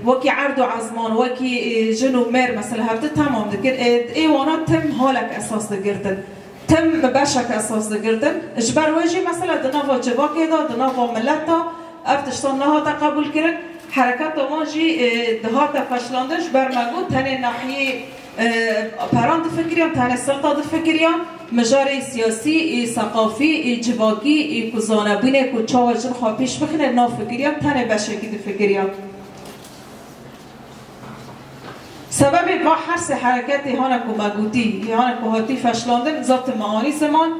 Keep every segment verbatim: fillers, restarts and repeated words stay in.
Wekî erd û ezman, wekî, e, jin û mêr, mesela, hevdi temam dikir. E, ê wana tim halek esas digirtin. Tim beşek esas digirtin. Ji ber wê jî, mesela, di nava civakê de, di nava milet de ev tiştan nehate qebûlkirin. Hereketa wan jî, e, dihate feşlandin. Ji ber me got, tenê nahiyê, e, peran difikiriyan, tenê sirta difikiriyan. Mijarê siyasî, ê seqafî, ê civakî, ê ku zanebûnê ku çawa jin xwe pêş bixine, nafikiriyan, tenê beşekî difikiriyan. Sebebê va her sê hereketê hane ku me gotî, hane ku hatî feşlandin, zaten me anî ziman,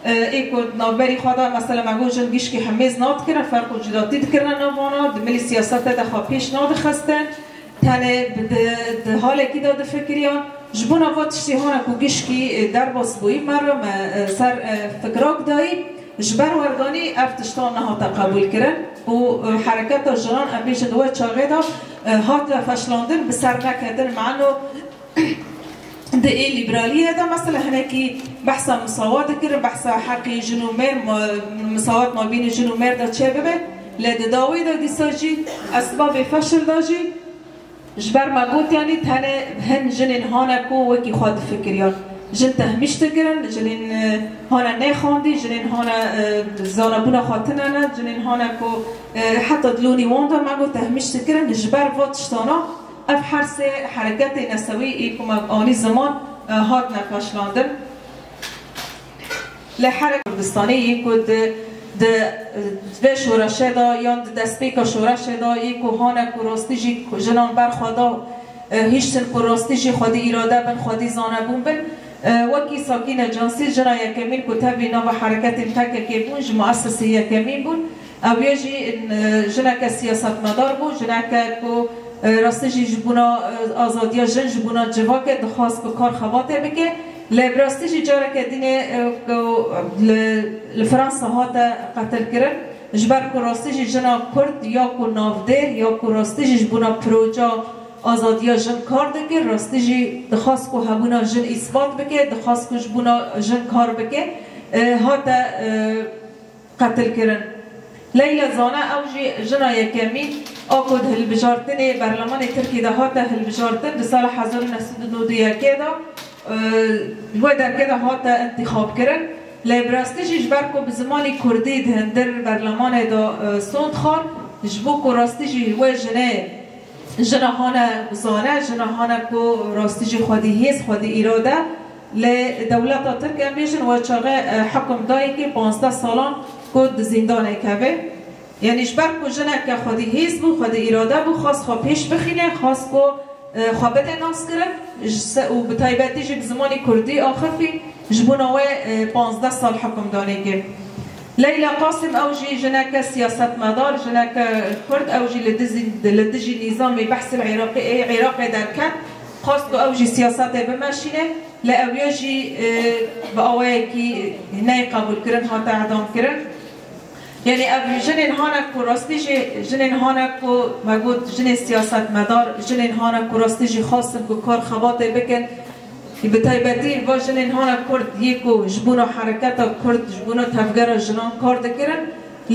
e, ê ku di navberî xwe de, mesela, me got jin gişkî hemêz nadikirin, ferq û cudatî dikirine nav wana, di milî siyasetê de xwe pêş nadixistin, tenê bi di, di halekî de difikiriyan. Ji bona va tiştê hane ku gişkî, e, derbas bûyî, me re me, e, ser, e, fikrak dayî. Ji ber werdanî ev tiştan nehate qebûlkirin û, e, hereketa jinan, em bêjin, di we çaxê de, e, hat veveşlandin, bi ser neketin. Mano di ê lîberaliyê de, mesela, hinekî behsa misawa dikirin, behsa heqê jin û mêr, mu-, misawat mabînê jin û mêr de çêbibe. Lê di dawî de dîsa jî, esbabê feşil de jî, Ji ber me got, yanî tenê hin jinên hane ku wekî xwe difikiriyan. Jin tehmîş dikirin, jinên, e, hane nêxwendî, jinên hane, e, zanebûna xwe tune ne, jinên hane ku, e, heta dilonî wan de me got tehmîş dikirin, ji ber va tiştana ev her sê hereketê nesewî ê ku me anî ziman, e, hatine paşlandin. Li herek Kurdistanê yê ku di, di, di vê şoreşê de yan di destpêka şoreşê de yê ku hane ku rastî jî jinan ber xwe da, e, hiştin ku rastî jî xwedî îrade bin, xwedî zanebûn bin. E, wekî Sakîne Cansî, jina yekemîn ku tevlî nava hereketên P K K bûn, ji muesisê yekemîn bûn. Ew yê jî, e, jineke siyasetmedar bû, jineke ku, e, rastî jî ji bona, e, azadiya jin, ji bona civakê dixwest ku kar xebatê bike. Lê bi rastî jî careke dînê, e, ku li, li Fransa hate qetilkirin. Ji ber ku rastî jî jina Kurd ya ku navdêr, ya ku rastî jî ji bona proca azadiya jin kar dikir, rastî jî dixwest ku hebûna jin îsbat bike, dixwest ku ji bona jin kar bike. E, hate, e, qetilkirin. Leyla Zana, ew jî jina yekemîn a ku di hilbijartinê berlemanê Tirkî de hate hilbijartin, di sala hezar û neh sed û nod û yekê de, e, li wê derkê de hate intixabkirin. Lê bi rastî jî ji ber ku bi zimanî kurdî di hundir berlemanê de, e, sond xwar, ji bo ku rastî jî wê jinê Jina hane zane, jina hane ku rastî jî xwedî hêz, xwedî îrade, lê dewleta Tirk, em bêjin, we çaxê, e, hekum dayî ki panzdeh salan ku di zîndanê keve. Yanî ji ber ku jineke xwedî hêz bû, xwedî îrade bû, xwest xwe pêş bixîne, xwest ku, e, xwe bide naskirin, ji se-, û bi taybetî jî bi zimanî kurdî axifî, ji bona wê, e, panzdeh sal hekum danê ki. Leyla Qasim, ew jî jineke siyasetmedar, jineke Kurd, ew jî li dijî, li dijî nîzamê behsê li Iraqê, ê Iraqê derket, xwest ku ew jî siyasetê bimeşîne, lê ew yê jî, e, bi awayekî neyê qebûlkirin hate edamkirin. Yanî ev jinên hane ku rastî jî, jinên hane ku me got jinên siyasetmedar, jinên hane ku rastî jî xwestin ku kar xebatê bikin, Bi taybetî va jinên hane Kurd yê ku ji bona hereketa Kurd, ji bona tevgera jinan kar dikirin,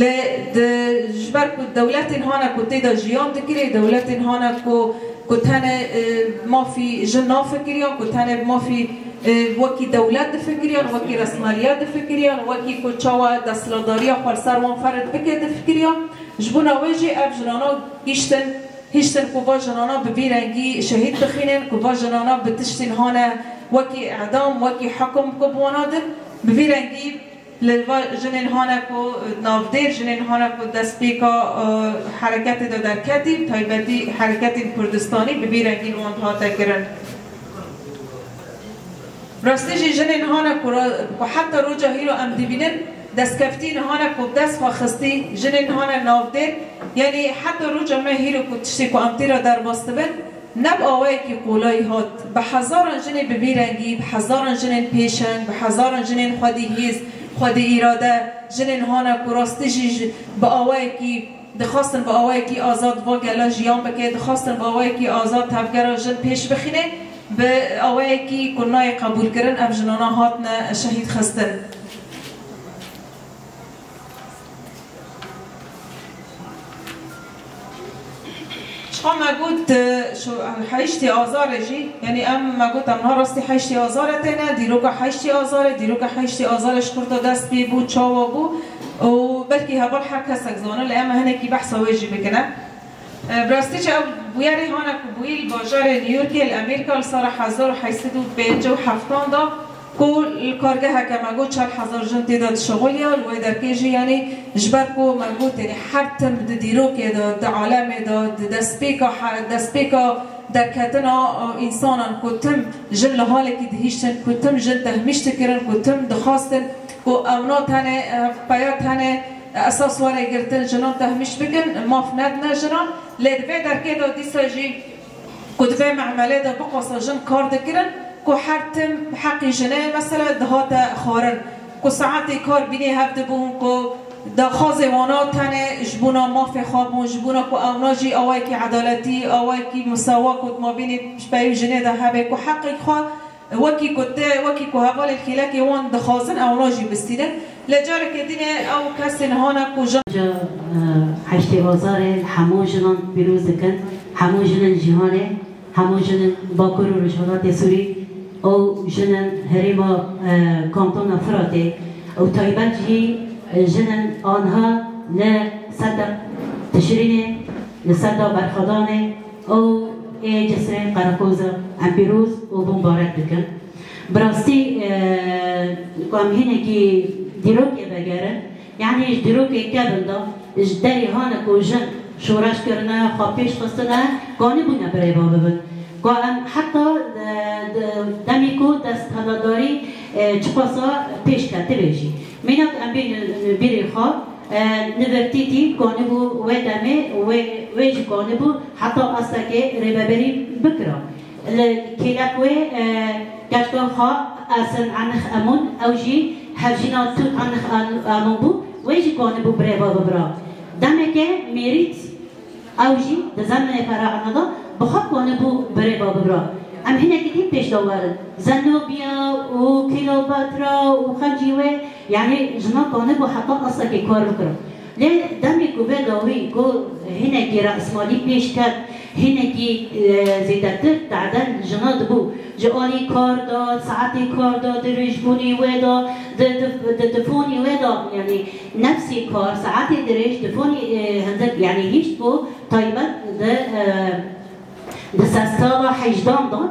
lê di, ji ber ku dewletên hane ku tê de jiyan dikirê, dewletên hane ku, ku tenê, e, mafî jin nafikiriyan, ku tenê mafî, e, wekî dewlet difikiriyan, wekî resmeliyet difikiriyan, wekî ku çawa desthilatdariya xwe li ser wan ferz bike difikiriyan, ji bona wê jî ev jinana giştin Hiştin ku va jinana bi vî rengî şehîd bixînin, ku va jinana bi tiştên hane wekî edam, wekî hekum ku bi wana din, bi vî rengî li va jinên hane ku navdêr, jinên hane ku destpêka, e, hereketê de derketî, taybetî hereketên Kurdistanî bi vî rengî li wan hate kirin. Rastî jî jinên hane ku ra-, ku heta roja hîro em dibînin, destkeftî nihane ku dest xwe xistî, jinên hane navdêr, yanî heta roja me hîro ku tiştê ku em tê re derbas dibin, ne bi awayekî qolayî hat. Bi hezaran jinê bi vî rengî, bi hezaran jinên pêşeng, bi hezaran jinên xwedî hêz, xwedî îrade, jinên hane ku rastî jî ji, bi awayekî Dixwastin bi awayekî azad va gela jiyan bike, dixwastin bi awayekî azad tevgera jin pêş bixîne, bi awayekî ku nayê qebûlkirin ev jinana hatine şehîd xistin. Me got, e, şu, e, heştê Azarê jî, yanî em, me got, em niha rastî heştê Azarê têne, dîroka heştê Azarê, dîroka heştê Azarê ji xurta dest pê bû, çawa bû û belkî heval her kesek zane, lê em hinekî behsa wê jî bikine. E, bi rastî jî ew bûyerê hane ku bûyî li bajarê New Yorkê li Amerîka li sala hezar û heşt sed û pêncî û heft de ku li kargeheke me got çar hezar jin tê de dişixuliya, li wê derkê jî, yanî ji ber ku me got, yanî her tim di dîrokê de, di alemê de, di destpêka he-, destpêka derketina, e, însanan ku tim jin li halekî dihiştin, ku tim jin tehmîş dikirin, ku tim dixwastin ku ewna tenê, e, peya tenê, e, esas were girtin, jinan tehmîş bikin, maf nedine jinan. Lê di vê derkê de dîsa jî ku di vê memelê de biqasa jin kar dikirin, ku her tim heqî jinê mesela dihate xwarin, ku saetê kar bînê hev dibûn, ku daxwazê wana tenê ji bona mafê xwe bûn, ji bona ku ewna jî awayekî edaletî, awayekî misawa ku di mabînê ji peyî û jinê de hebe, ku heqê xwe wekî ku tê, wekî ku hevalên xîlekê wan dixwazin, ewna jî bistînin. Lê careke dinê ew kesên hane ku jin Ca, e, heştê Azarê hemû jinan pîroz dikin, hemû jinên cîhanê, hemû jinên Bakur û Rojhilatê Sûrî û jinên herêma, e, kantona Firatê û taybet jî, e, jinên anha li sedda Tişrînê, li sedda Berxwedanê û ê Cisrê Qereqoza em pîroz û bombarek dikin. Bi rastî, e, ku em hinekî dîrokê vegerin, yanî ji dîrokê kevin de ji derî hane ku jin şoreş kirine, xwe pêş xistine, kanî bûne birêva bibin. Ku em heta, e, de-, demî ku desthilatdarî, e, çiqasa pêş ketibê jî. Mînak em bînin bîrê xwe, e, Nivertîtî kanî bû wê demê, wê, wê jî kanî bû heta astekê rêveberî bikira. Li kêlek wê, e, keçka xwe Esin Enix Emûn, ew jî hevjîna Tût Enix Emûn bû, wê jî kanî bû birêva bibira. Demeke Mêrît, ew jî di zemenê Ferahana de bi xwe kanî bû birêva bibira. Em hinekî din pêş de werin. Zenobiya û Kleopatra û xencî wê, yanî jina kanî bû heta astekê kar bikira. Lê demê ku vê dawî ku hinekî re'smalî pêş ket, hinekî, e, zêdetir teden jina dibû. Ji alî kar de, saetê kar de, di rêjbûnê wê de, di, di, di tifonê wê de, yanî nefsê kar, saetê dirêj, tifonê, e, hindik, yanî hişt ku taybet di, e, di sesala hejdan de,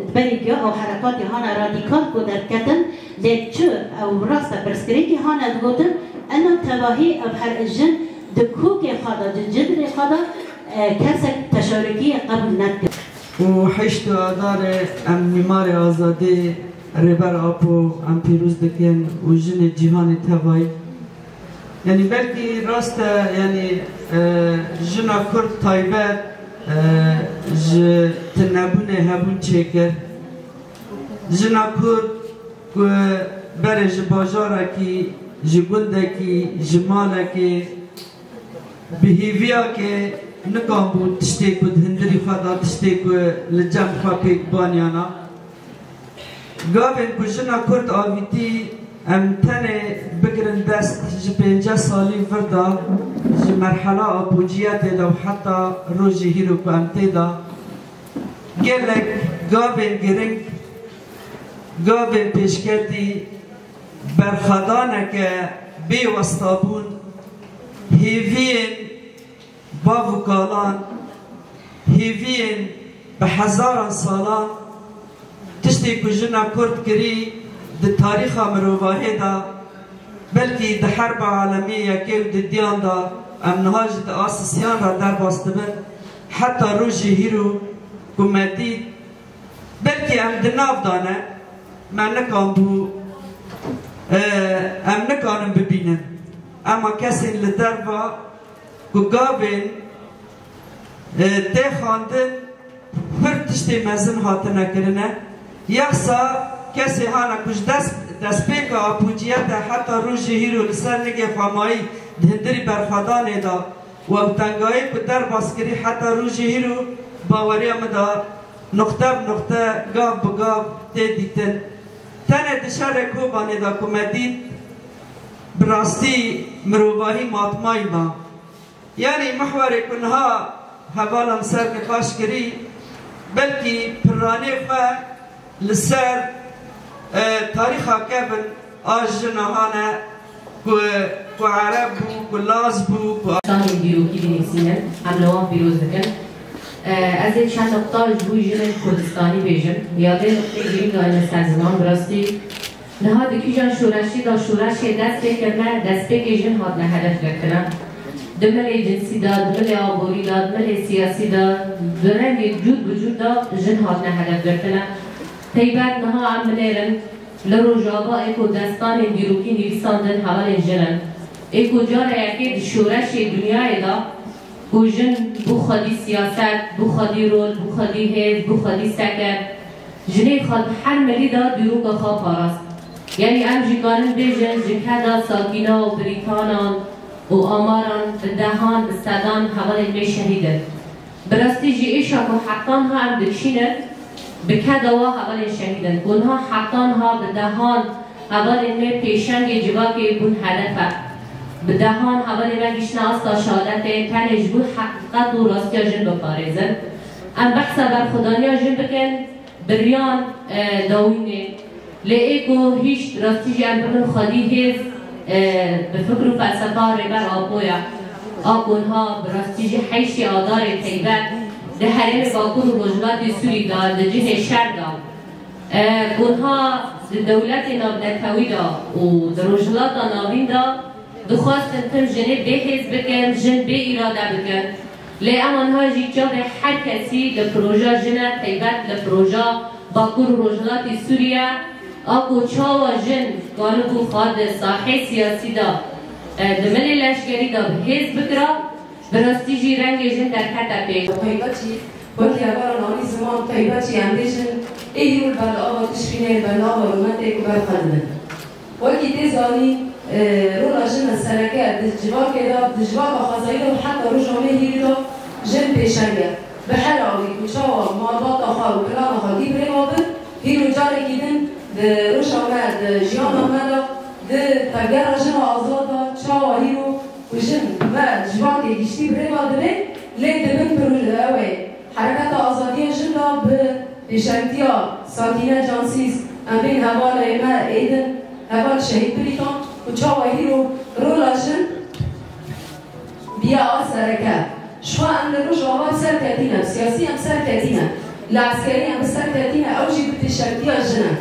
di berî ku ew herekatê hane radîkal ku derketin, lê çi ew rast e, pirsgirêkê hane digotin, ena tevahî ev her jin di kokê xwe de, di cizrê xwe de, e, kesek teşarikiyê qebûl nedikir. Û heşt Adarê em mîmarê azadî Rêber Apo em pîroz dikin û jinê cîhanê tevayî. Yanî belkî rast e, yanî, e, jina Kurd taybet, e, ji tunebûnê hebûn çêkir. Jina Kurd ku berê ji bajarekî, ji gundekî, ji malekê, bi hêviyakê nikanbû tiştê ku di hundirî xwe de, tiştê ku li cem xwe pêk baniyana. Gavên ku jina Kurd avîtî, em tenê bigirin dest ji pêncî salî vir de, ji merhela apociyetê de û heta rojê hîro ku em tê de, gelek gavên giring, gavên pêşketî, berxwedaneke bê westabûn, hêviyên bav û kalan, hêviyên bi hezaran salan, tiştê ku jina Kurd kirî di tarîxa mirovahiyê de, belkî di herba alemî yekê û didiyan de, em niha jî di asisiyan re derbas dibin, heta rojê hîro ku me dît, belkî em di nav de ne, me nikanbû, e, em nikanin bibînin. Ema kesên li derva ku gavên, e, tê xwendin, pir tiştê mezin hatine kirine. Yexsa kesê hane ku ji dest, destpêka apûciyete heta rojê hîro li ser nigê xwemayî di hundirî berxwedanê de û ew tengayî ku derbas kirî heta rojê hîro, baweriya min de nuqte bi nuqte, gav bi gav tê dîtin. Tenê di şerê Kobanê de ku me dît, bi rastî mirovahî matmayî ma. Yanî mihwerê ku niha Hevala min ser nîqaş kirî, belkî piranê xwe li ser, e, tarîxa kevin a jina hane ku, ku ereb bû, ku laz bû, ku Danên dîrokî dinivîsînin, em li wan pîroz dikin. E, ez ê çend nuqta ji bo jinên Kurdistanî bêjim. Ya vê nuqtê girîng a li ser ziman, bi rastî niha di kîjan şoreşî de şoreşê dest pê kirine, destpêkê jin hatine hedef girtine. Di milê cinsî de, di milê aborî de, di milê siyasî de, di rengê cûr bi cûr de jin hatine hedef girtine. Teybet niha em binêrin, li Rojava ê ku destanên dîrokî nivîsandin hevalên jin in. Ê ku cara yekê di şoreşê dinyayê de ku jin bû xwedî siyaset, bû xwedî rol, bû xwedî hêz, bû xwedî seket, jinê xwe di her milî de dîroka xwe parast. Yanî em jî karin bêjin ji keda Sakîna û Brîtanan û Amaran bi dehan, bi sedan hevalên me şehîd in. Bi rastî jî êşa ku heta niha em dikişînin, bi keda wa hevalên şehîd in. Ku niha heta niha bi dehan hevalên me pêşengê civakê bûn hedefe. Bi dehan hevalên me gihiştine asta şehadetê, tenê ji bo heqîqet û rastiya jin biparêzin. Em behsa berxwedaniya jin bikin, bi riyan, e, dawînê. Lê ê ku hîşt rastî jî em bibin xwedî hêz, e, bi fikr û felsefa Rêber Apo ye. A ku niha bi rastî jî heştê Adarê teybet di herêmê Bakur û Rojhilatê Sûrî de di cihê şer de, e, ku niha di dewletê navnetewî de û di Rojhilata Navîn de dixwestin tim jinê bêhêz bikin, jin bê îrade bikin. Lê ema niha jî çavê her kesî li proja jin e, teybet li proja Bakur û Rojhilatê Sûriye, a ku çawa jin karibû xwe di sahê siyasî de, e, di milê leşkerî de bi hêz bikira, bi rastî jî rengê jin derkete pêş. Taybetî, wekî hevala navî ziman taybetî em bêjin, ê hîro li bendava tiştî neyê, li bendava rûmetê ku ber xwe dibin. Wekî tê zanîn, e, rola jin sereke di civakê de, di civaka xwezayî de û heta roja me hîrî de jin pêşeng e. Bi her awî ku çawa malbata xwe û plana xwe dî bi rê ve bin, hîro carekî din di roja me, di jiyana me de, di tevgera jina azad de çawa hîro ku jin me civakê giştî bi rê ve dibe, lê dibin pir-, ew ê Hereketa Azadiya Jin de bi pêşengtiya Sakîne Cansîz, em bên hevalê me êdin, heval Şehîd Birîtan û çawa hîro rola jin biya a sereke. Ji xwe em li Rojava bi ser ketîne, bi siyasî em ser ketîne, li eskerî em bi ser ketîne, ew jî bi pêşengtiya jin e.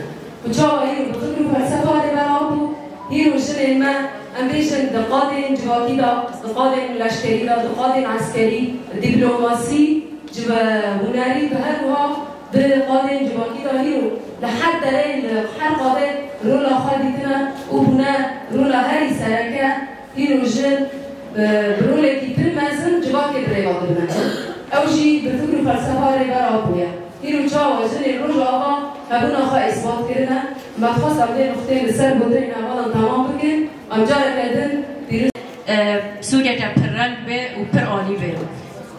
Ku çawa hîro bi fikr û felsefa Rêber Apo, hîro jinên me, em bêjin di qadên civakî de, di qadên leşkerî de, di qadên eskerî, dîplomasî, Ji ve hunerî bi her wiha bi qadên civakî de hîro li her derê, li her qadê rola xwe dîtine û bûne rola herî sereke, hîro jin, e, bi rolekî pir mezin civakê bi rê ve dibine. Ew jî bi fikr û felsefa Rêber Apo ye. Hîro çawa jinê Rojava hebûna xwe îsbat kirine, me dixwest em vê nuqteyê li ser gotinên hevalan temam bikin, em careke din pîroz. E, Sûriyeke pirreng be û pir alî be.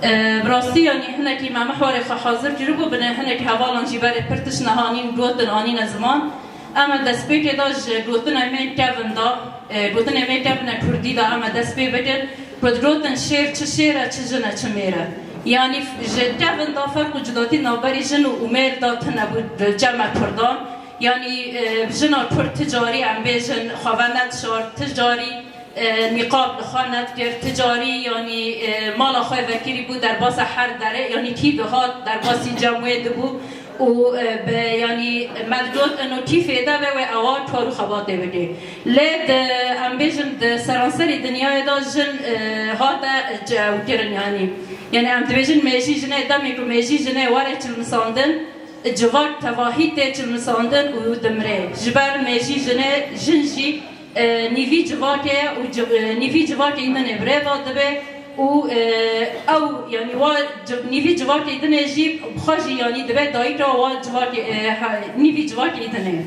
E, bi rastî, yanî hinekî me mihwarê xwe hazir kiribû, binê hinek hevalan jî berê pir tişt nehanîn, gotin, anîne ziman. Em e destpêkê de ji gotinê me kevin da, e, gotinê me kevine kurdî da em e dest pê bikin, ku digotin şêr çi şêr e, çi jin e, çi mêr e. Yanî f-, ji kevin da ferq û cudatî navberî jin û, û mêr da tune bû di cem me kurdan. Yanî, e, jina kurd ti carî em bêjin xwe venedişart, ti carî e, nîqab li xwe nedikir, ti carî, yanî, e, mala xwe vekirî bû derbasa her derê, yanî kî dihat derbasî cem wê dibû û, e, bi, yanî me digot, ino kî fêde be wê ewa kar û xebatê bike. Lê di, em bêjin di seranserî dinyayê de jin, e, hate cewkirin, yanî. Yanî em dibêjin mêjî jinê, demê ku mêjî jinê were çilmisandin, civak tevahî tê çilmisandin û dimire. Ji ber mêjî jinê, jin jî e, nîvî civakê ye û civ-, e, nîvî civakê din ê bi rê ve dibe û, e, ew, yanî wa civ-, nîvî civakê din ê jî bi xwe jî, yanî dibe dayika wa civakê, e, he, nîvî civakê din ê.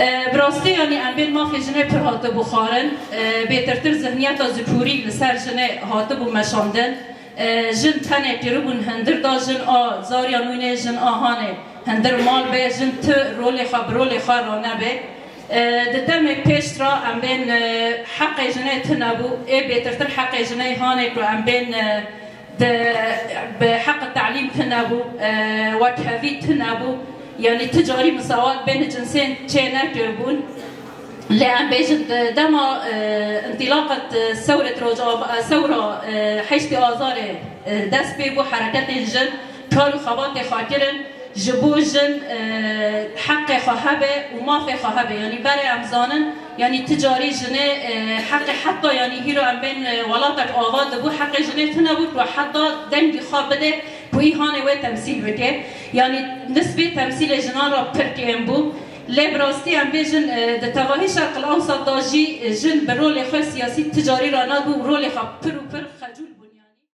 E, bi rastî, yanî em bên mafê jinê pir hatibû xwarin, e, bêtirtir zihniyeta zikûrî li ser jinê hatibû meşandin. E, jin tenê kiribûn hundir da jin a zariya nûnê, jin a hanê hundir mal be, jin ti rolê xwe bi rolê xwe ranebe. E, di demê pêş ra em bên, e, heqê jinê tune bû, ê bêtirtir heqê jinê hanê ku em bên, e, Bi heq telîm tune bû, e, wekhevî tune bû. Yanî ti carî misawat bêne cinsên çê nekiribûn. Lê em bêjin di dema, e, întîlaqet, e, sewret Rojava, e, sewra, e, heştê Azarê, e, dest pê bû, hereketên jin kar û xebatê xwe kirin. Ji bo jin, e, heqê xwe hebe û mafê xwe hebe. Yanî berê em zanin, yanî ti carî jinê, e, heqê heta yanî hîro em bên, e, welatek ava dibû, heqê jinê tune bû ku heta dengî xwe bide ku îhanê wê temsîl bike. Yanî nisbê temsîlê jinan re pir kêm bû. Lê bi rastî em bêjin, e, di tevahî Şerqil Ewsat de jî, e, jin bi rolê xwe siyasî ti carî re nadibû û rolê xwe pir û pir